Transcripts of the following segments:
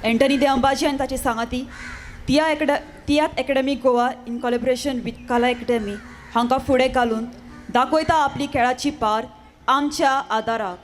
Anthony दे अंबाजी आनी ताची सांगाती तियात्र academy Goa in collaboration with Kala academy हांकां फुडें घालून दाखयता आपली खेळाची पार आमच्या आदाराक.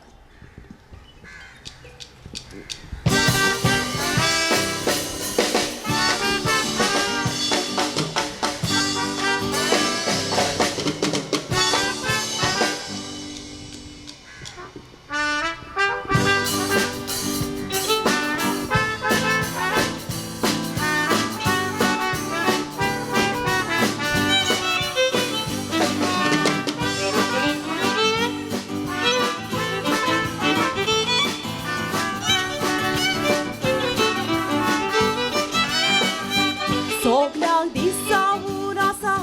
सगल्यांक दिसावून आसा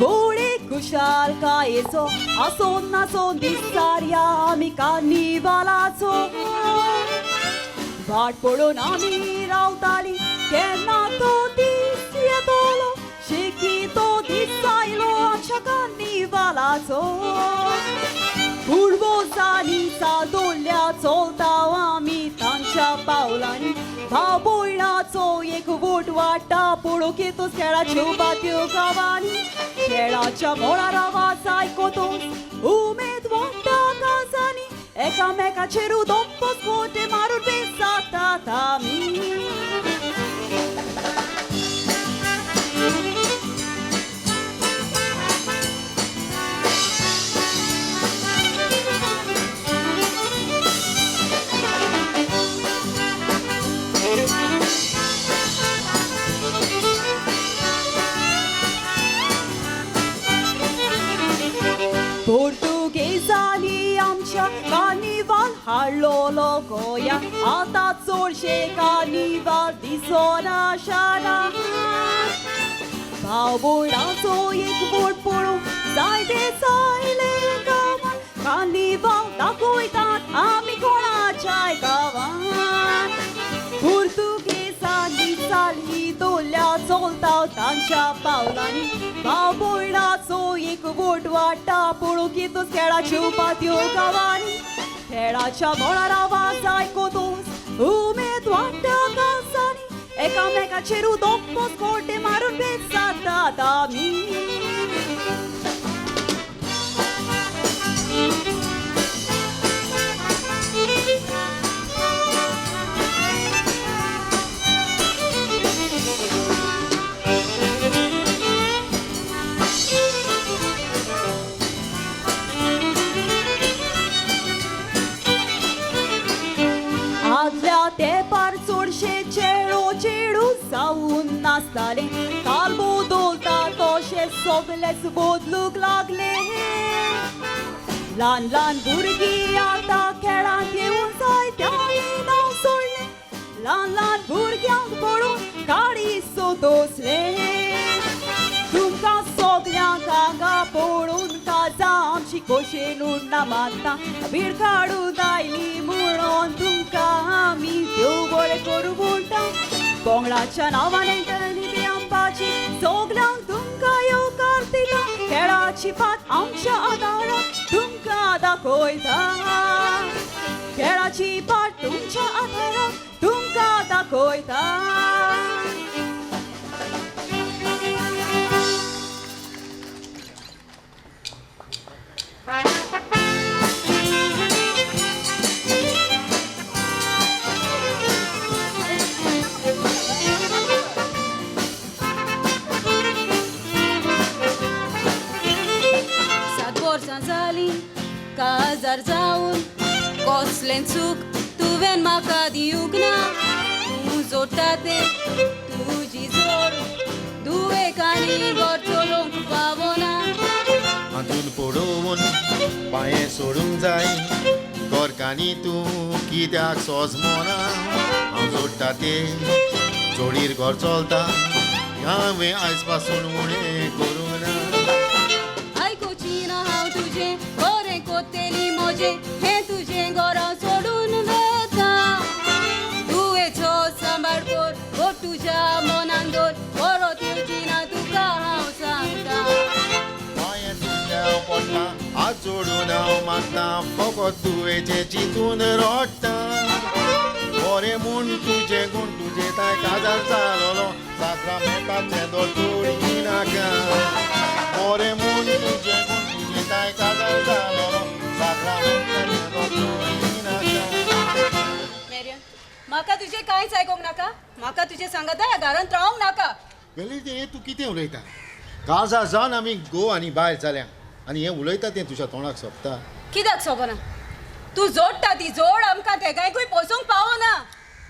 गोडे खुशालकायेचो आसोन नासोन दिसार ह्या आमी कार्निवालाचो वाट पळोवन आमी रावताली केन्ना तो दीस येतलो शेकी तो दीस आयलो आमच्या कार्निवालाचो. पुर्वजांनी चालदोल्या चलता आमी तांच्या पावलांनी भाव भयणाचो एक वोट वाडटा पळोवंक येतोच खेळाच्यो बात्यो गांवांनी खेळाच्या मळार आवाज आयकतोच उमेद वाडटा काजांनी एकामेकाचेर दोप्पच गोटे मारून बेस जातात आमी. पोर्तुगेजांनी आमच्या कार्निवाल हाडलोलो गोंया आतां चडशे कार्निवाल दिसना शारां. भाव भयणाचो एक वोट पळोवंक जायते जायले गांवान कार्निवाल दाखयतात आमी कोणाच्याय गांवान. पुर्तुगेजांनी चाली दोल्या चलता तांच्या पावलांनी भाव भयणाचो एक वोट वाडटा पळोवंक येतोच खेळाच्यो पात्यो गांवांनी खेळाच्या मळार आवाज आयकतोच उमेद वाडटा काळजांनी एकामेकाचेर दोप्पच कोटे मारून बेस जातात आमी. आदल्या तेंपार चडशे चेडो चेडू जावन नासताले काल बदलता तशे सगलेच बदलूंक लागले. ल्हान ल्हान भुरगीं आतां खेळांत येवन जायत्यांनी नांव सोडलें ल्हान ल्हान भुरग्यांक पळोवन काळीज सोदोसलें. तुमकां सगल्यांक हांगा पळोवन काजा आमची खोशेन उडना मारता भीड काडून आयली म्हणून तुमकां आमी देव बरें करूं म्हणटा. बोंगळाच्या नांवान एंटनी दे अंबाजी सगल्यांक तुमकां येवकार दिता खेळाची पात आमच्या आदाराक तुमकां दाखयता खेळाची पाट तुमच्या आदाराक तुमकां दाखयता. सात वर्सां जालीं काजार जावन कसलें चूक तुवें म्हाका दिवंक ना. तूं जोडटा तें तुजी जोड दुवेक आनी घर चलोवंक पावना. हातून पडोवन पांये सोडूंक जाय घरकान्नी तूं कित्याक सोजमोना. हांव जोडटा ते जोडीर घर चलता हांवें आयज पासून उणें करूंक ना. आयकुची ना हांव तुजें बरें कोत्तेली म्हजें हें तुजें घरा सोडून वता. तुवेचो सांबाळ कर हो तुज्या मनान दवर परत येवची ना तुका हांव सांगता. पांये तुज्या पडटा हात जोडून हांव मागता फकत तुवेचें चिंतून रडटा. बरें म्हूण तुजें गुण काजार जालोलो साक्रामेंताचें दोर तोडी नाका. मोरे म्हूण तुजें गुण तुजें काय काजार जालोलो साक्रामेंताचें दोर तोडी नाका. मेरियन, म्हाका तुजें कांयच आयकोंक नाका. म्हाका तुजें सांगाता ह्या घरांत रावंक नाका. वेलेरी, हें तूं कितें उलयता? काजार जावन आमी घोव आनी बायल जाल्या आनी हें उलयता तें तुज्या तोंडाक सोबता? कित्याक सोबना? तूं जोडटा ती जोड आमकां तेगांयकूय पोसूंक पावना.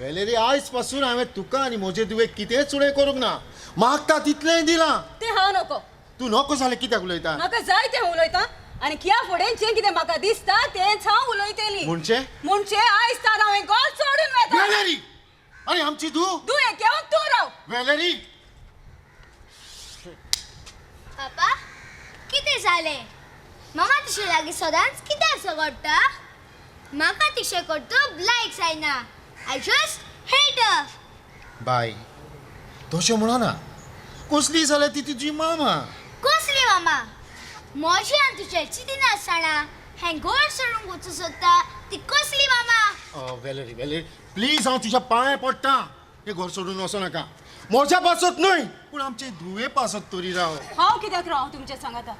वेलेरी, आयज पासून हांवें तुका आनी म्हजे धुवेक कितेंच उणें करूंक ना. मागता तितलेंय दिलां. तें हांव नको. तूं नको जाल्यार कित्याक उलयता? म्हाका जाय तें उलयता आनी किया फुडें जें कितें म्हाका दिसता तेंच हांव उलयतली. म्हणजे? म्हणजे आयज तान हांवें घर सोडून वता. वेलेरी, आनी आमची धूव? धुवे घेवन तूं राव. वेलेरी. पापा, कितें जालें? मामा तुजे लागीं सदांच कित्याक झगडटा? म्हाका तिशें करतूब लायक जायना. I just hate her. बाय, तशें म्हणना. कसली जाल्यार ती तुजी मामा. कसली मामा? म्हजें आनी तुजें चिंतिनासतना हें घर सोडूंक वचूं सोदता ती कसली मामा? वेलेरी, वेलेरी, प्लीज, हांव तुज्या पांय पडटा. हें घर सोडून वचो नाका. म्हज्या पासत न्हय, पूण आमचे धुवे पासत तरी राव. हांव कित्याक राव तुमच्या सांगाता?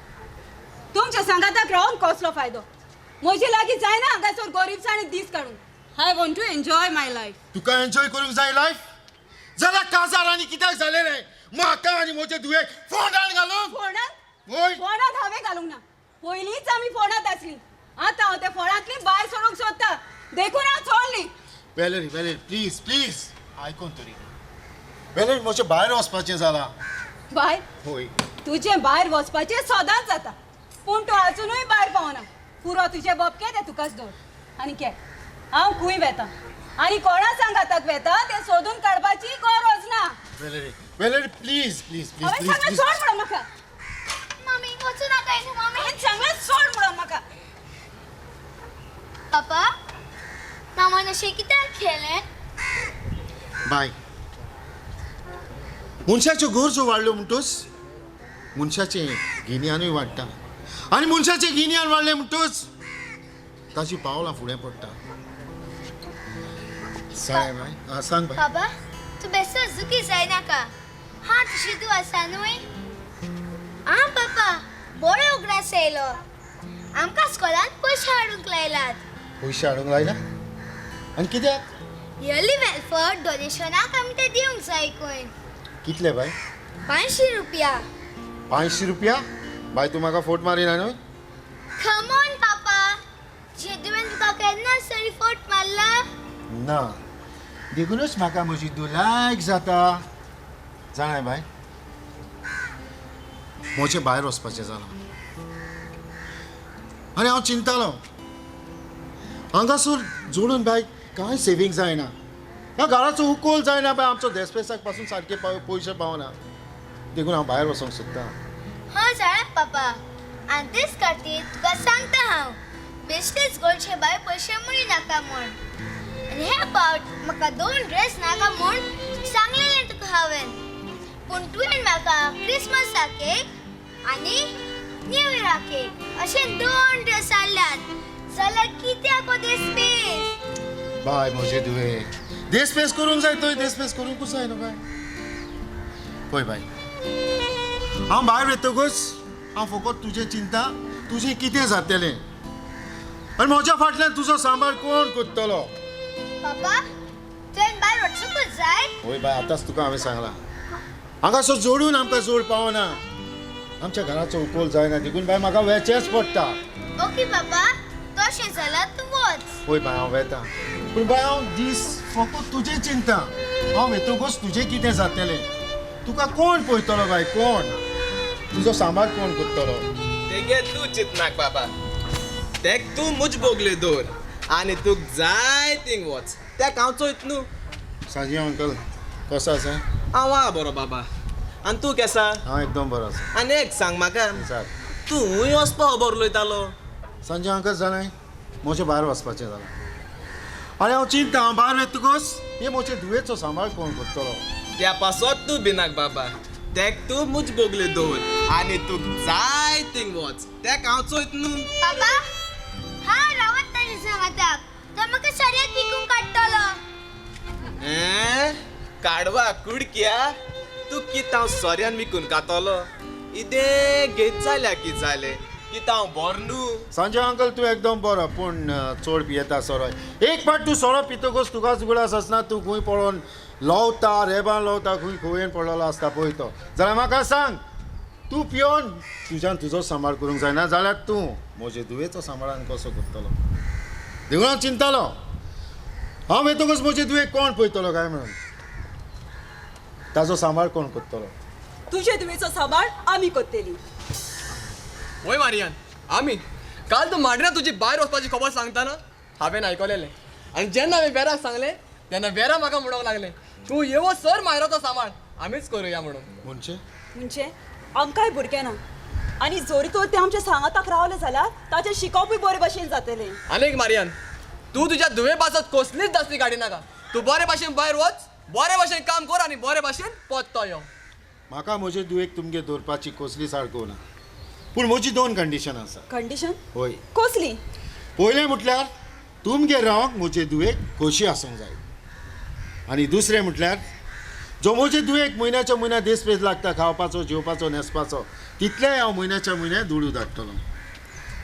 तुमच्या सांगाताक रावन कसलो फायदो? म्हजे लागीं जायना हांगासर गोरीबसाणी दीस काडूंक. I want to enjoy my life. तुका एन्जॉय करूंक जाय लायफ जाल्यार काजार आनी कित्याक जालें रे? म्हाका आनी म्हजे धुवेक फोंडान घालूंक? फोंडांत? वय. फोंडांत हांवें घालूंक ना. पयलींच आमी फोंडांत आसली. आतां हांव त्या फोंडांतली भायर सरूंक सोदता, देखून हांव सोडली. वेलेरी, वेलेरी, प्लीज, प्लीज, आयकोन तरी. वेलेरी, म्हजें भायर वचपाचें जालां. भायर? होय. तुजें भायर वचपाचें सदांच जाता, पूण तूं आजुनूय भायर पावना. पुरो तुजें बपके तें तुकाच दवर आनी घे. हांव खंय वेता आनी कोणा सांगाताक वेता तें सोदून काडपाची गरज ना. Valerie, Valerie, please, please, please. हांवें प्लीज. सांगलें प्लीज. सोड म्हणून म्हाका. मामी, वचूं नाका न्हू मामी. हांवें सांगलें सोड म्हणून म्हाका. पापा, मामान अशें कित्याक केलें? बाय, मनशाच्यो गरजो वाडल्यो म्हणटूच मनशाचें गिन्यानूय वाडटा आनी मनशाचें गिन्यान वाडलें म्हणटूच ताची पावलां फुडें पडटा. सांग बाय, आं, सांग बाय. बाबा, तूं बेस्टो जुकी जायनाका. हां, तुजी तूं आसा न्हय? आं पापा, बरो उगडास येयलो. आमकां स्कॉलांत पयशे हाडूंक लायलात. पयशे हाडूंक लायला आनी कित्याक? इयरली वेलफेअर डोनेशनाक आमी ते दिवंक जाय खंय. कितले बाय? 500 रुपया. 500 रुपया? बाय, तूं म्हाका फोट मारिना न्हय? कम ऑन पापा, जे तुवें तुका केन्नाच तरी फोट मारला? ना, देखूनच म्हाका म्हजी दुलायक जाता. जाणाय बाय, म्हजें भायर वचपाचें जालां आनी हांव चिंतालो, हांगासर जोडून बाय कांय सेवींग जायना. ह्या घराचो उकोल जायना बाय. आमचो देसपेसाक पासून सारके पयशे पावना, देखून हांव भायर वचोंक सोदतां. हां जाणा पापा, आनी तेच खातीर तुका सांगता हांव, बेश्टेच गोडशे बाय पयशे मुळी नाका म्हूण. आनी हे फावट म्हाका 2 ड्रेस नाका म्हूण सांगलेलें तुका हांवें, पूण तुवें म्हाका क्रिसमसा केक आनी न्यू इयरा केक अशे 2 ड्रेस हाडल्यात, जाल्यार कित्याक हो देसपेस? बाय, म्हजे धुवे, देसपेस करूंक जाय थंय देसपेस करूंकूच जाय न्हू बाय. पळय बाय, हांव भायर वतकच हांव फकत तुजें चिंता, तुजें कितें जातलें आनी म्हज्या फाटल्यान तुजो सांबाळ कोण करतलो? पापा, तुवें भायर वचूंकच जाय? वय बाय, आतांच तुका हांवें सांगलां, हांगासर जोडून आमकां जोड पावना, आमच्या घराचो उकोल जायना, देखून बाय म्हाका वेचेंच पडटा. ओके पापा, तशें जाल्यार तूं वच. वय बाय, हांव वेता, पूण बाय हांव दीस फकत तुजें चिंता. हांव वेतकच तुजें कितें जातलें, तुका कोण पळयतलो बाय? कोण तुजो सांबाळ कोण करतलो? तेगे तूं चिंतनाक बाबा, तेक तूं मुज बोगले दवर आनी तुक जाय थिंग वच. तेक हांव चोयत न्हू. सांजी अंकल, कसो आसा? हांव आहा बरो बाबा, आनी तूं केसा? हांव एकदम बरो आसा. आनी एक सांग म्हाका, सांग. तूं खूंय वचपा खबर उलयतालो? संजय अंकल, जाणाय, म्हजें भायर वचपाचें जालां आनी हांव चिंता, हांव भायर वतकच हे म्हजे धुवेचो सांबाळ कोण करतलो? त्या पासत तूं भिनाक बाबा, तेक तूं मुज बोगले दवर आनी तुक जाय थिंग वच. तेक हांव चोयत न्हू. पापा, हांव रावत ताजे सांगाताक, तो म्हाका सऱ्याक विकूंक काडटलो. हें? काडवा कुडक्या तूं कित हांव सोऱ्यान विकून खातलो इदें घेत जाल्या कित जालें कित हांव बोर न्हू. संजय अंकल तूं एकदम बरो पूण चड पियेता सोरो. एक फावट तूं सोरो पितकूच तुकाच गुलास आसना. तूं खंय पळोवन लवता रेबान लवता खंय खंयेन पडलेलो आसता पळय तो. जाल्यार म्हाका सांग तूं पियोन तुज्यान तुजो सांबाळ करूंक जायना जाल्यार तूं म्हजे धुवेचो सांबाळान कसो करतलो? देखून हांव चिंतालो हांव येतकूच म्हजे धुवेक कोण पळयतलो काय म्हणून, ताजो सांबाळ कोण करतलो? तुजे धुवेचो सांबाळ आमी करतली. वय मारियान, आमी काल तूं माडिना तुजी भायर वचपाची खबर सांगतना हांवें आयकलेलें आनी जेन्ना हांवें वेराक सांगलें तेन्ना वेरा म्हाका म्हणूंक लागलें तूं येवो सर मायराचो सांबाळ आमीच करुया म्हणून. म्हणजे म्हणजे आमकांय भुरगें ना आनी जोरी तर तें आमच्या सांगाताक रावलें जाल्यार ताचें शिकोवपूय बरे भशेन जातलें. आनीक मारियान, तूं तुज्या धुवे पासत कसलीच दासली काडिनाका. तूं बरे भाशेन भायर वच, बरे भाशेन काम कर आनी बरे भाशेन परतो यो. म्हाका म्हजे धुवेक तुमगेर दवरपाची कसलीच आडको ना, पूण म्हजी दोन कंडिशन आसा. कंडिशन? हय. कसली? पयलें म्हटल्यार तुमगेर रावंक म्हजे धुवेक खोशी आसूंक जाय आनी दुसरें म्हटल्यार जो म्हजे धुवेक म्हयन्याच्या म्हयन्या देसपेज लागता खावपाचो जेवपाचो न्हेसपाचो तितलेय हांव म्हयन्याच्या म्हयन्या दुडू धाडटलो.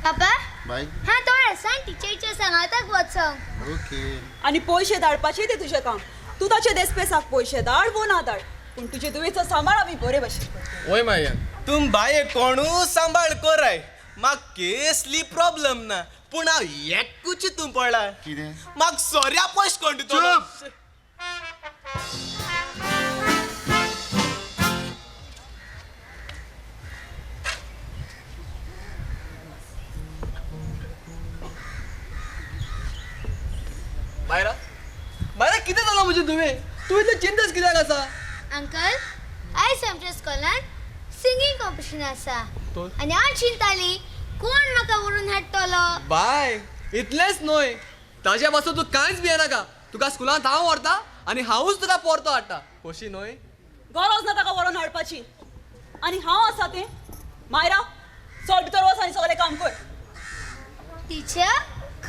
पापा बाय. हांव थोडे सांग टिचरीच्या सांगाताक वचोंक. ओके. आनी पयशे धाडपाचें तें तुजें काम. तूं ताचे देसपेसाक पयशे धाड वो ना धाड, पूण तुजे धुवेचो सांबाळ आमी बरे भशेन करतले. वय मारियान, तूं बाये कोणू सांबाळ कोराय म्हाक केसली प्रॉब्लम ना, पूण हांव एकूच तूं पळय कितें? म्हाक सोऱ्या पयशे कोण दितलो? चूप! मायरा, मायरा कितें जालां म्हजे धुवे? तूं इतलें चिंतस कित्याक आसा? अंकल आयज आमच्या स्कॉलान सिंगींग कॉम्पिटिशन आसा तर? आनी हांव चिंताली कोण म्हाका व्हरून हाडटलो. बाय, इतलेंच न्हय, ताज्या पासून तूं कांयच भियेनाका. तुका स्कुलांत हांव व्हरता आनी हांवूच तुका परतो हाडटा. खोशी न्हय? गरज ना ताका व्हरोन हाडपाची. आनी हांव आसा तें. मायरा चल भितर वच आनी सगळें काम कर. टिचर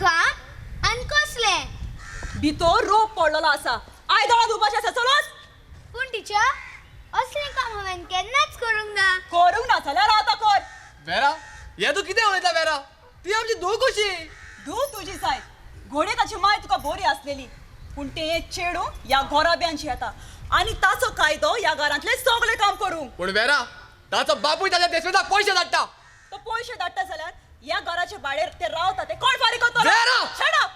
काम आनी कसलें? भितर रोप पडलेलो आसा, आयदनां धुवपाचें आसा, चल वच. पूण टिचर असलें काम हांवें केन्नाच करूंक ना. करूंक ना जाल्यार आतां कर. वेरा, हें तूं कितें उलयता वेरा? ती आमची धूव कशी. धूव तुजी जाय, घोडे ताची माय तुका बरी आसलेली, पूण तें एक चेडूं ह्या घोराब्यांची येता आनी ताचो कायदो ह्या घरांतलें सगळें काम करूंक. पूण वेरा, ताचो बापूय ताच्या देसपेसाक पयशे धाडटा. तो पयशे धाडटा जाल्यार ह्या घराच्या भाड्यार ते रावता ते कोण फारीक करतलो? वेरा! Shut up!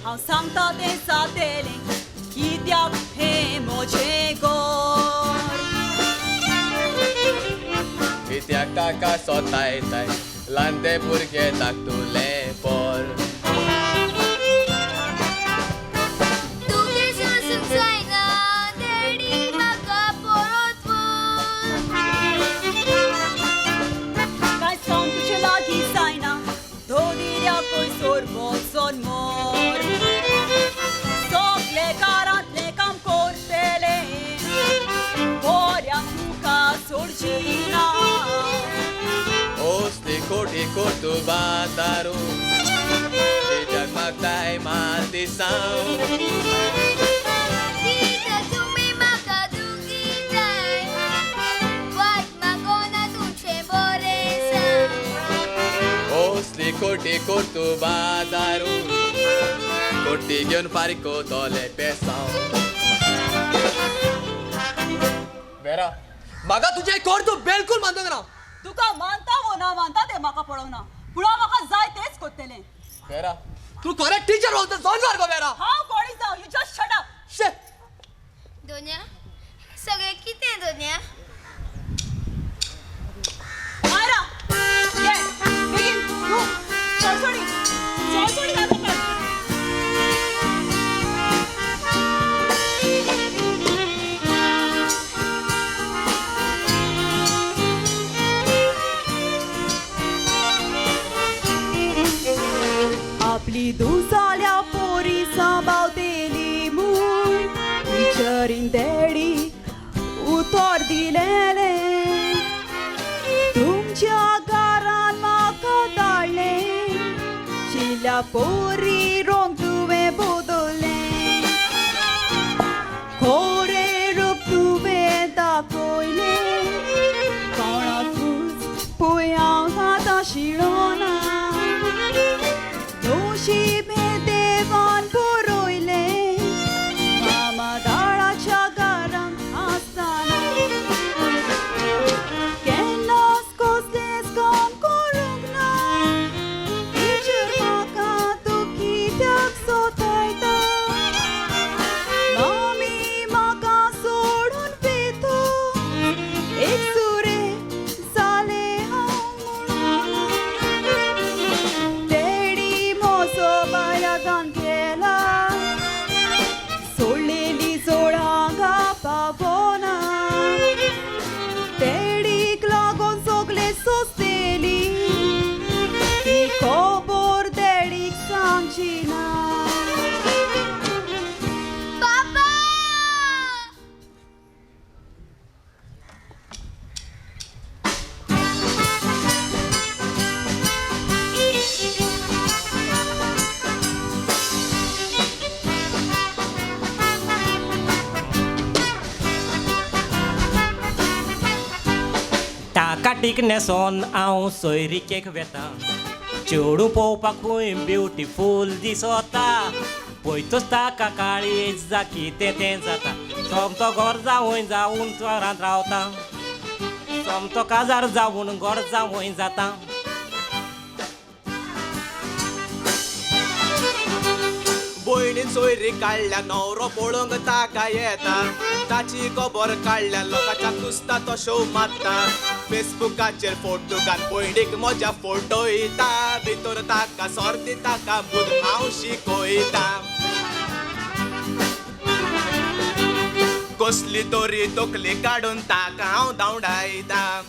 हांव सांगता तें जातेलें कित्याक हें म्हजें घर. कित्याक ताका सोतायताय ल्हान ते भुरगे धाकटुलें पोर. तूं केस वचूंक जायना डॅडी म्हाका परत व्हर. कांय सांग तुजे लागीं जायना धोदिऱ्या पयसोर वचोन मोर. सगळे घरांतलें काम करतलें बऱ्याक तुका सोडची ना. ओसली खोटी खोटू बातारू तिच्याक मागताय माल दिसांव. टिचर तुमी म्हाका दुखी जाय वाट मागोना तुमचें बरें सांग. ओसली खोटी खोटू बाजारू कोटी घेवन फारीक कोतोले पेसांव. वेरा, म्हाका तुजें कोर तूं बिलकूल मानतक ना. तुका मानता वो ना मानता तें म्हाका पळोवंक ना, पूण हांव म्हाका जाय तेंच करतलें. वेरा, तूं खरें टिचर वचता संवसार गो वेरा. हांव कोणी जावं, you just shut up. शे! दोन्या सगळें कितें दोन्या? मायरा ये बेगीन तूं चडचडी चडचडी घाल म्हाका. आपली धूव जाल्या पोरी. तरी डॅडी उतर दिलेलें तुमच्या घरान म्हाका धाडलें शिल्या पोरी रोंग तुवें बदललें खोरें रूप तुवें दाखयलें कोणाकूच पळय हांव आतां शिळोना नशीब हें देवान बरयलें मामा दाळाच्या घरान आसतना केन्नाच कसलेंच काम करूंक ना टिचर म्हाका तूं कित्याक सोतायता मामी म्हाका सोडून पेतो एक सुरे जालें हांव म्हणून डॅडी म्हजो बायला गान केला सोडलेली जोडांगा पावना डॅडीक लागून सगळे सोंसतेली ती खबर डॅडीक सांगची ना. पापा! ताका न्हेसोन हांव सोयरीकेक वेता चेडूं पळोवपाक खूंय ब्युटिफूल दिसता पळयतच ताका काळीज जा कितें तें जाता सोमतो घर जावंय जावन घरांत रावता सोमतो काजार जावन घर जावंय जाता. भयणीन सोयरी काडल्या न्हवरो पळोवंक ताका येता ताची खबर काडल्या लोकांच्या कुसता तो शो मारता फेसबुकाचेर फोटो घाल भयणीक म्हज्या फोटो येता भितर ताका सर्दी ताका बुद हांव शिकयता कसली तरी तकली काडून ताका हांव धांवडायता.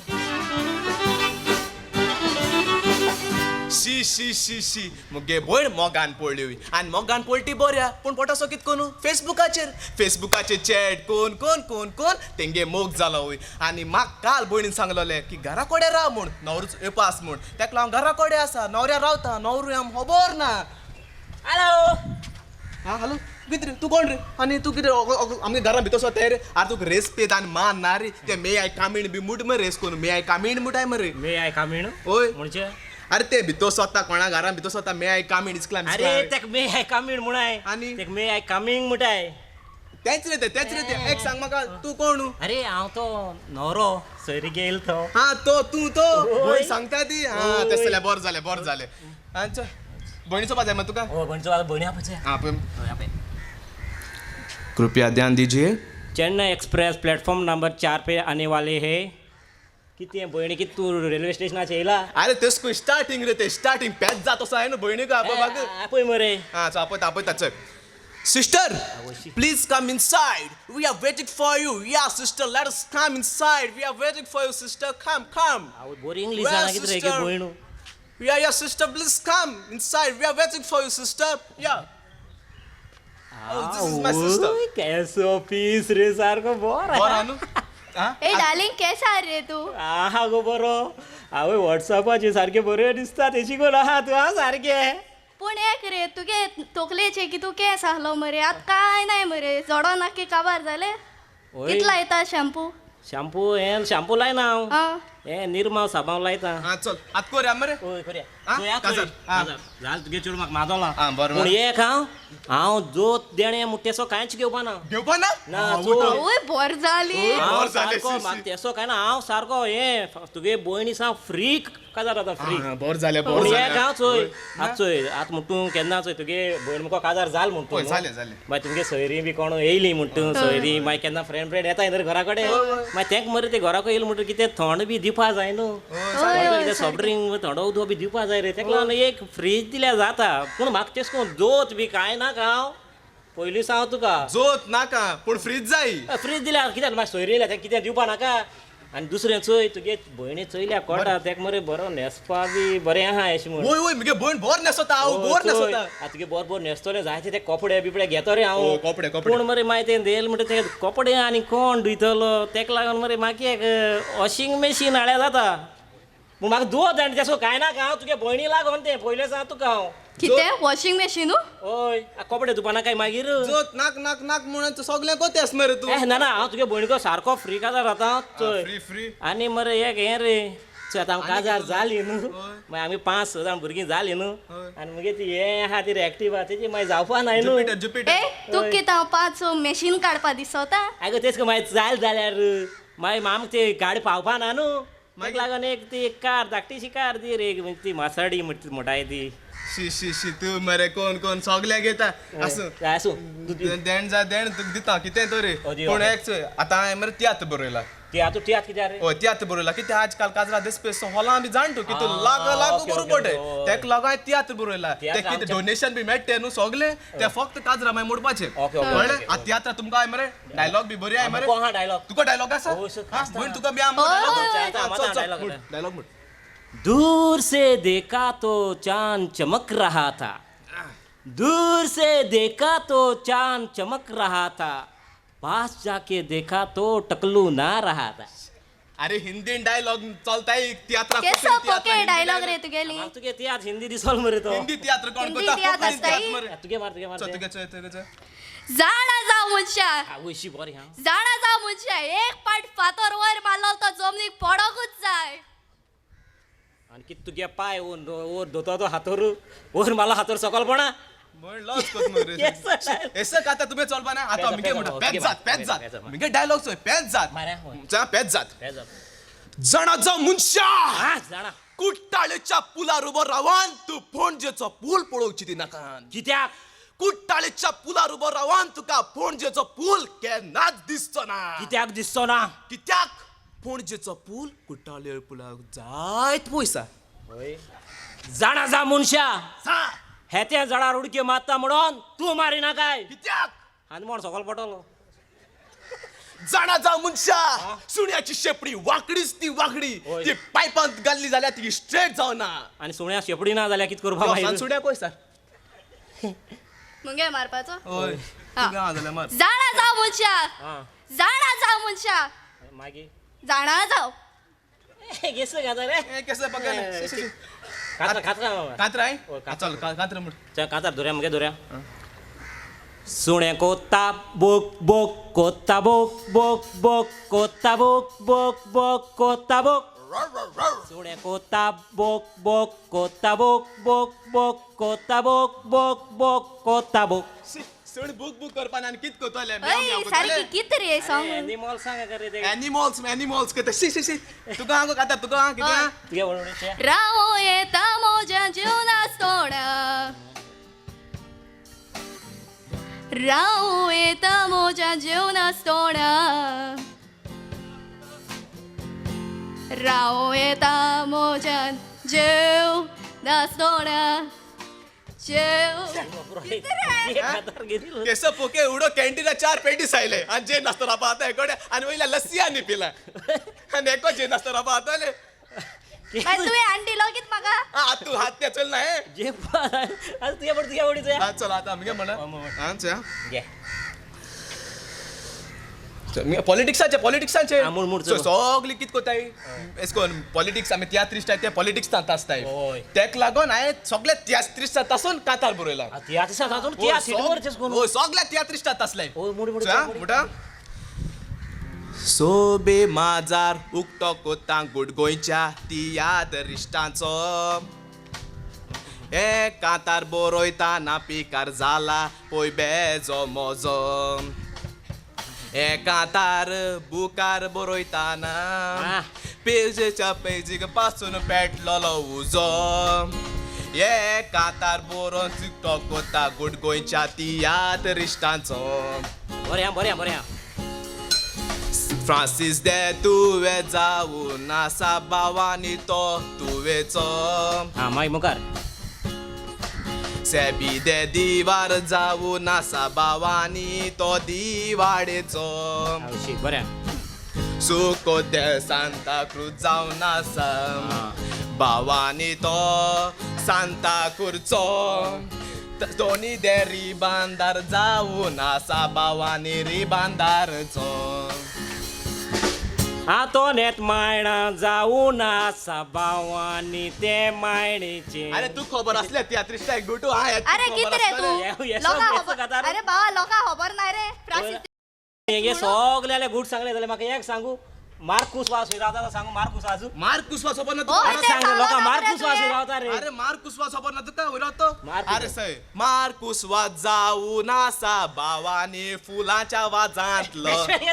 शी शी शी शी मुगे भयण मोगान पडली आनी मोगान पडली बऱ्या पूण पोटासो कित करून फेसबुकाचेर फेसबुकाचेर चॅट कोण कोण कोण कोण तेंगे मोग जालो वय. आनी म्हाका काल भयणीन सांगलोलें की घरा कडेन राव म्हूण न्हवरोच येवपा आसा म्हूण तेका हांव घरा कडेन आसा न्हवऱ्या रावता न्हवरो आम खबर ना. हॅलो हा हॅलो कितें रे तूं कोण रे आनी तूं कितें आमगे घरान भितर सोताय रे. आरे तुका रेस्पेद आनी मान ना रे ते मे I कामीण बी मुट मरे रेस करून मे I कामीण मुटाय मरे. मे I कामीण ओय. म्हणजे अरे ते भितर सोता कोणा घरान भितर सोता मे I कामीण इस्कलाम. अरे तेक मे I कामीण म्हणाय आनी? तेक मे I coming म्हणटाय. तेच रे ते तेच रे ते एक सांग म्हाका तूं कोण? अरे हांव तो न्हवरो सोयरीक येयल तो. हा तो तूं तो ओय. भयण सांगता ती. हा ओय. तें जाल्यार बरें जालें बरें जालें. आनी चल भयणीचो पास जाय मरे तुका. हो भयणीचो आतां भयणी आपय. हा पळय कृपया ध्यान दीजिए. Chennai express platform number 4 pay आने वाले है. कितें भयणी कितें तूं रेल्वे स्टेशनाचेर येयला? अरे तेच स्टार्टिंग रे ते स्टार्टिंग पेच जात असो हांवें न्हू भयणीक आपय. आपय मरे. हा चल आपयता आपयता चल. Sister, please come inside. We are waiting for you. Yeah, sister, let us come inside. We are waiting for you, sister. Come, come. आवय बरी इंग्लीश Well, जाणा कितें रे sister. भयणू. Yeah, yeah, sister, please come inside. We are waiting for you, sister. Yeah. Oh, this is my sister. आवय, केसो piece रे सारको बरो. बरो न्हू? हा? ए डार्लिंग केसा रे तूं? आहा गो बरो. आवय वॉट्सॅपाचेर सारकें बऱ्यो दिसता तेशी कोण आहा तूं आहा सारकें. पूण एक रे तुगे तोकलेचे की तूं केंस आहलो मरे आतां कांय नाय मरे जोडो नाके काबार जाले. ओय. कितलो लायता शॅम्पू? शॅम्पू हें शॅम्पू लायना हांव. आं हें निर्मा साबांव लायता. हा चल आतां कोरया मरे. ओय करुया. आं, चोया काजार, चोय. आं. काजार. जालें तुगे चेडूं म्हाका माजोलां. आं, बरें, पूण बरें. एक हांव हांव जोत देणें म्हूण तेसो कांयच घेवपा ना. घेवपा ना? ना चोय. आवय बोर जाली. हांव बरें जालें, सारको शी, शी. म्हाका तेसो कांय ना हांव सारको हें तुगे भयणी साव फ्री काजार जाता फ्री. हा, बरें जालें पूण बरें एक जालें. हांव चोय आतां चोय आतां म्हण तूं केन्ना चोय तुगे भयण मुखार काजार जाल म्हण तूं हय, जालें, जालें. मागीर तुमगे सोयरीं बी कोण येयलीं म्हण तूं सोयरीं मागीर केन्ना फ्रेंड फ्रेंड येता न्ही घरा कडेन मागीर तेंक मरे ते घराक येयलें म्हणटकीर कितें थंड बी दिवपा जाय न्हू. हय, कितें सॉफ्ट ड्रिंक थंड उदक बी दिवपा जाय रे तेका लागून एक फ्रीज दिल्यार जाता. पूण म्हाका तेश करून जोत बी कांय नाका हांव पयलीं सांग तुका. जोत नाका पूण फ्रीज जाय. फ्रीज दिल्यार कित्याक मागीर सोयरीं येयल्यार तेंका कितें दिवपा नाका. आनी दुसरें चोय तुगे भयणी चोयल्या कोटा तेका मरे बरो न्हेसपा बी बरें आहा अशें म्हूण. वय वय, मुगे भयण बोर न्हेसता, हांव बोर न्हेसता. आतां तुगे बोर बोर न्हेसतलें जायते ते कपडे बिपडे घेतो रे हांव. कपडे कपडे. पूण मरे मागीर तें देल म्हणटा ते कपडे आनी कोण धुयतलो तेका लागून मरे मागीर एक वॉशिंग मशीन हाडल्यार जाता. पूण म्हाका दूद आनी तेसो कांय नाका, हांव तुगे भयणी लागोन तें पयलें सांग तुका हांव. कितें वॉशिंग मशीनू? हय, कपडे धुवपा नाकाय मागीर. जोत नाक नाक नाक म्हणून सगळें कोतेस मरे तूं. ना ना, हांव तुगे भयणीको सारको फ्री काजार जाता. चोय फ्री फ्री. आनी मरे एक हें रे, चोय आतां हांव काजार जाली न्हू, मागीर आमी 5-6 जाण भुरगीं जालीं न्हू, आनी मगीर ती हें आहा ती एक्टिवा तेजी मागीर जावपा नाय न्हू. Jupiter Jupiter. ए तूं कितें हांव 5-6 मशीन काडपा दिसोता? आगो तेच मागीर जाल जाल्यार मागीर आमकां ती गाडी पावपा ना न्हू, मागीर लागून एक ती कार धाकटीशी कार दी रे, ती मासाडी म्हणटाय ती. शी शी शी, तूं मरे कोण कोण सगळें घेता. आसूं आसूं, देण जा देण तुका दिता कितें तरी. पूण एक चोय आतां हांवें मरे तियात्र बरयला. तियात्र तियात्र कित्याक रे? हय तियात्र बरयला. कित्याक आजकाल काजरा दिसपी हॉलां बी जाण तूं कितू लाख लाख बरोबर पडटे, तेका लागून हांवें तियात्र बरयला. ते कितें डोनेशन बी मेळटे न्हू सगळें ते फक्त काजरा मागीर मोडपाचें, कळ्ळें? आतां तियात्रा तुमकां हांवें मरे डायलॉग बी बरी हांवें मरे. डायलॉग तुका डायलॉग आसा? भयण तुका बी आहा डायलॉग? म्हण. दूर से देखा तो चांद चमक रहा था, दूर से देखा तो चांद चमक रहा था, पास जाके देखा तो टकलू ना रहा था. अरे हिंदी डायलॉग चलता है तियात्रा. केसो पोके डायलॉग रे तुगेली? तुगे तियात्र हिंदी दिसल मरे तो. हिंदी तियात्र कोण कोता? तुगे मार तुगे मार. तुगे चोय तुगे चोय. जाणा जा मनशा, आवशी बरी हा. जाणा जा मनशा, एक पाट फातर वयर मारलो तो जमनीक पडोकूच जाय. आनी कित तुगे पाय ओर धोतो तो हातोर ओर मारला हातोर सकल पडा. म्हण लॉस कोत मरे. एसक आतां तुमी चलपा ना. आतां मिगे म्हणटा पेच जात पेच जात मिगे डायलॉग चोय पेच जात चा पेच जात. जाणा जा मनशा, जाणा कुट्टाळेच्या पुलार उबो रावान तूं पणजेचो पूल पळोवची ती नाका. कित्याक? कुट्टाळेच्या पुलार उबो रावान तुका पणजेचो पूल केन्नाच दिसचो ना. कित्याक दिसचो ना? कित्याक पणजेचो पूल कुट्टाळे पुलाक जायत पयसा. जाणा जा मनशा, हेते जडार उडक्यो मारता म्हणून तूं मारी नाकाय. कित्याक? आनी म्हण सकल पडटलो. जाणा जा मनशा, सुण्याची शेपडी वाकडीच ती वाकडी, ती पायपांत घाल्ली जाल्यार ती स्ट्रेट जावना. आनी सुण्या शेपडी ना जाल्यार कितें करपा मागीर? सुण्या पळय सर मुगे मारपाचो. हय जाणा जा मनशा, जाणा जा मनशा, मागीर जाणा जाव. केस घाता रे? केस पकडले. कातरा कातरा कातरा आहे? चल कातरा म्हण. चल कातर धुऱ्या मगे धुऱ्या. सुणे कोता बोक बोक कोता बोक बोक बोक कोता बोक बोक बोक कोता बोक. सुणे कोता बोक बोक कोता बोक बोक बोक कोता बोक बोक बोक कोता बोक. सुण बुक बुक करपान आनी कित कोतले? सारकी कित रे सॉंग? एनिमल्स सांग रे ते. एनिमल्स एनिमल्स करता. शी शी शी, तुका हांव खाता तुका कितें तुगे म्हणून राव येता म्हज्या जिवनास्तोणा, राव येता म्हज्या जिवनास्तोणा, राव येता म्हज्या जेवनास्तोणा जेव. केस पोके उडो कॅन्टीना 4 पेटीस आयले आनी जे नासतो रावपा आतां एकोडे आनी वयल्या लस्सी आनी पिला आनी एको जे नासतो रावपा आताले. तुवें आनी दिलो कित म्हाका? तूं हात ते चल ना हे जे तुगे पड तुगे आवडी. चल आतां आमगे म्हणा. घे पॉलिटिक्साचे पॉलिटिक्साचे सगळी कित कोताय एस कोन पॉलिटिक्स. आमी तियात्रिस्ट ते पॉलिटिक्स आसताय, तेक लागून हांवें सगळे तियात्रिस्ट आसून कातार बरयला. सगळे तियात्रिस्ट आसले. म्हणटा सोबे माजार उक्तो कोता गुड गोंयच्या तियात्रिस्टांचो, हे कातार बरयता ना पिकार जाला पय बेजो मोजो, हे कातार बुकार बरयताना पेजेच्या पेजीक पासून पेटलोलो उजो, हे कातार बरोवन चुकतो कोता गुड गोंयच्या तियात्रिस्टांचो. बरें बरें बरें. फ्रांसीस दे तुवें जावन आसा भावानी तो तुवेचो. आं मागीर मुखार. सेबी दे दिवार जावन आसा भावानी तो दिवाडेचो. बरें. सुको दे सांता क्रूज जावन आसा भावानी तो सांता कुरचो दोनी दे रिबांदार जावन आसा भावानी रिबांदारचो. आंतोनेत मायणा जावन आसा भावानी ते मायणेचे. अरे तू खबर असले तियात्रिस्टा गुटू हा. अरे कित रे तू हे लोकां सगळें खबर गातार. अरे बाबा लोकां खबर ना रे फ्रांसीस. हेगे सगल्याले गूट सांगले जाल्यार म्हाका एक सांगू, मार्कूस वास रावता सांगू, मार्कूस आजू मार्कुस वास खबर ना ओ, तुका? ते सांग सांगलो लोकां ना रे मार्कूस वास तुवें. रावता रे. अरे मार्कुस वास खबर ना तुका वयर तो? मार्कुस. अरे सय मार्कुस वाज जावन आसा भावानी फुलांच्या वाजांतलो. हे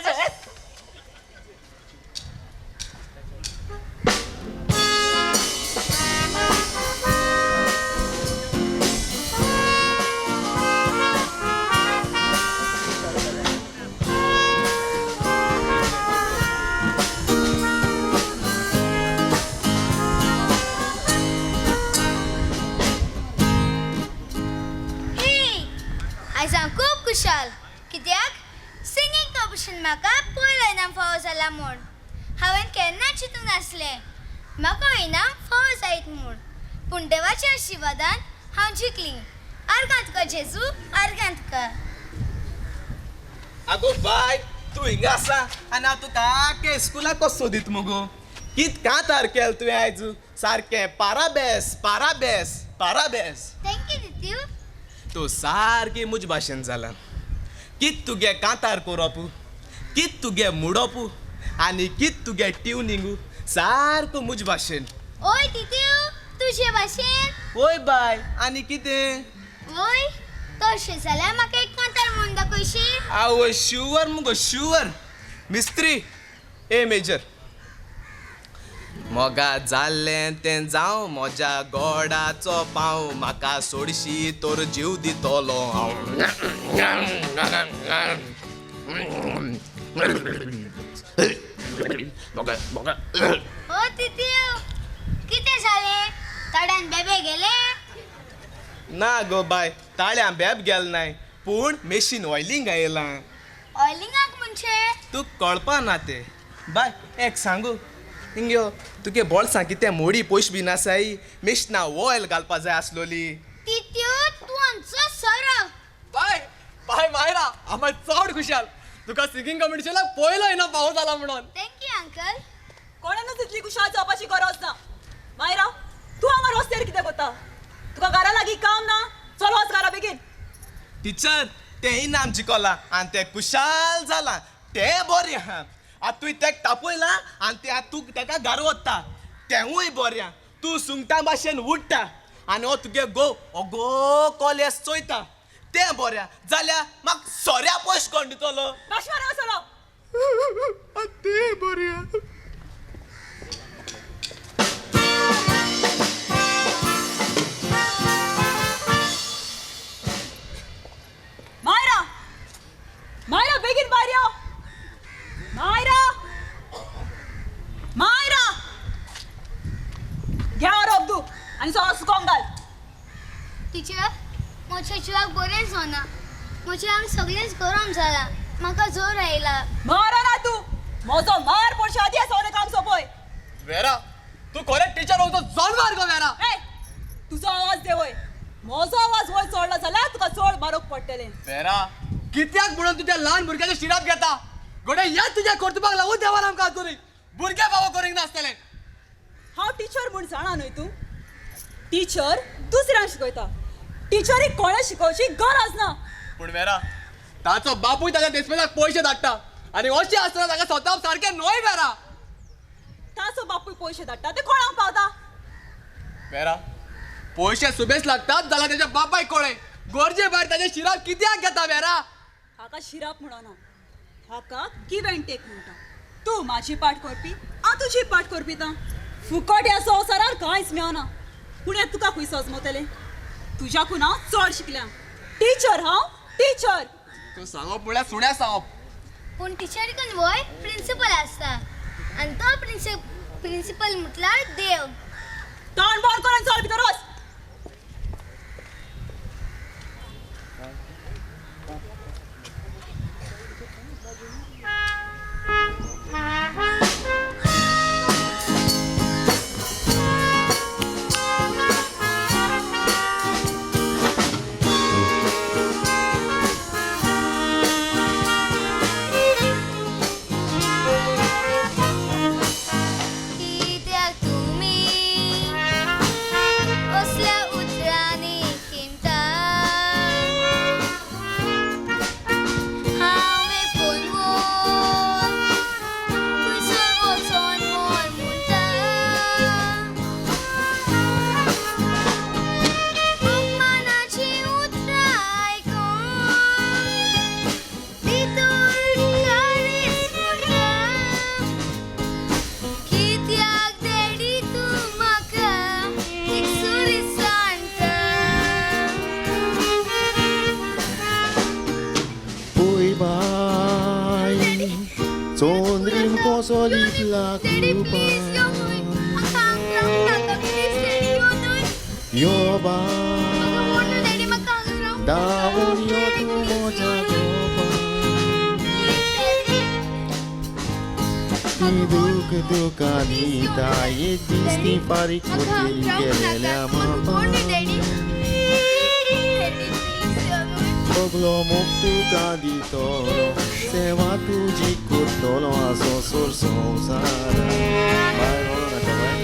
आयज हांव खूब खुशाल कित्याक सिंगींग कॉम्पिटिशन म्हाका पयलो इनाम फावो जाला म्हूण. हांवें केन्ना चिंतूंक नासलें म्हाका इनाम फावो जायत म्हूण, पूण देवाच्या आशिर्वादान हांव जिखली. आर्गां तुका जेजू, आर्गां तुका. आगो बाय तूं हिंगा आसा आनी हांव तुका आख्खे स्कुलाक कसो सोदीत मुगो. कित कांतार केलें तुवें आयज सारकें पाराबेस पाराबेस पाराबेस. Thank you दित्यू. तूं सारकी म्हजे भाशेन जाला. कित तुगे कांतार करप, कित तुगे मुडप आनी कित तुगे ट्युनिंग सारको म्हजे भाशेन. ओय तित्यू, तुजे भाशेन? ओय बाय आनी कितें? ओय तशें जाल्यार म्हाका एक कांतार म्हणून दाखयशी? आवय शुवर मुगो शुवर. मिस्त्री ए मेजर. मोगा जाल्लें तें जावं म्हज्या गोडाचो पांव, म्हाका सोडशी तर जीव दितलो हांव. ओ तित्यू, कितें जालें? तोंडान बेबे गेले? ना गो बाय, ताळ्यां बेब गेल नाय, पूण मेशीन ऑयलींग आयलां. ऑयलिंगाक म्हणजे? तूं कळपा ना तें. बाय एक सांगू, हिंग यो, तुगे बोल्सां कितें मोडी पयशे बीन आसाय? मेशिना ऑयल घालपा जाय आसलोली. तित्यू तूं आमचो सोरो. बाय बाय मायरा, आमी चड खुशाल तुका सिंगींग कॉम्पिटिशनाक पयलो इनाम फावो जाला म्हणून. Thank you uncle. कोणानूच इतली खुशाल जावपाची गरज ना. मायरा तूं हांगा रस्त्यार कितें करता? तुका घरा लागीं काम ना? चल वच घरा बेगीन. टिचर तें इनाम जिखला आनी तें खुशाल जालां तें बरें आहा. आतां तुवें तेका तापयलां आनी तें आतां तूं तेका घरा वता तेंवूय बरें आहा. तूं सुंगटां भाशेन उडटा आनी हो तुगे घोव ओगो कॉलेज चोयता तें बरें आहा. जाल्यार म्हाका सोऱ्या पयशे कोण दितलो? बाशमारा चलो. तें बरें आहा. मायरा, मायरा बेगीन भायर यो. मायरा, मायरा घे हो रोग तूं आनी सगळो सुकोंक घाल. टिचर, म्हज्या जिवाक बरेंच जावना. म्हजें आंग सगळेंच गरम जालां, म्हाका जोर आयला. मारना तूं, म्हजो मार पडचे आदीं हें सगळें काम सोंपय. वेरा तूं खरें टिचर वचो जनवार गो वेरा. ए तुजो आवाज देंवय, म्हजो आवाज वयर चडलो जाल्यार तुका चड मारूंक पडटलें. वेरा कित्याक म्हणून तुज्या ल्हान भुरग्याचे शिराप घेता? घडये ह्या तुज्या कर्तुबाक लागून देवान आमकां आजूनय भुरगे फावो करूंक नासतले. हांव टिचर म्हूण जाणा न्हय तूं? टिचर दुसऱ्यांक शिकयता, टिचरीक कोणें शिकोवची गरज ना. पूण वेरा ताचो बापूय ताच्या देसमेजाक पयशे धाडटा आनी अशें आसतना ताका स्वता सारकें न्हय वेरा. ताचो बापूय पयशे धाडटा ते कोणाक पावता? वेरा पयशे सुबेस लागतात जाल्यार ताच्या बापायक कळ्ळें गरजे भायर ताचे शिराप कित्याक घेता वेरा? हाका शिराप म्हणना, हाका गिव एंड टेक म्हणटा. तूं म्हाजी पाठ करपी, हांव तुजी पाठ करपी. तां फुकट ह्या संवसारार कांयच मेळना. पूण हें तुका खंय सजमतलें? तुज्याकून हांव चड शिकल्या. टिचर हांव, टिचर. तूं सांगप म्हळ्यार सुण्या सांगप. पूण टिचरीकून वय प्रिंसिपल आसता आनी तो प्रिंसिपल म्हटल्यार देव. तोंड बंद करून चल भितर वच. चोंद्रीम कसो लिपला डॅडी प्लीज यो न्हय म्हाका हांगा रावंक नाका प्लीज डॅडी यो न्हय यो म्हाका बाय व्हर न्हय डॅडी म्हाका हांगा रावंक दावून यो तूं म्हज्या गोपान ती दूख तुका दिता एक दीस ती फारीक करतली गेलेल्या मापान सगलो मोग तुका दितलो सेवा तुजी करतलो आसो सोर संवसार बाय म्हणू नाका बाय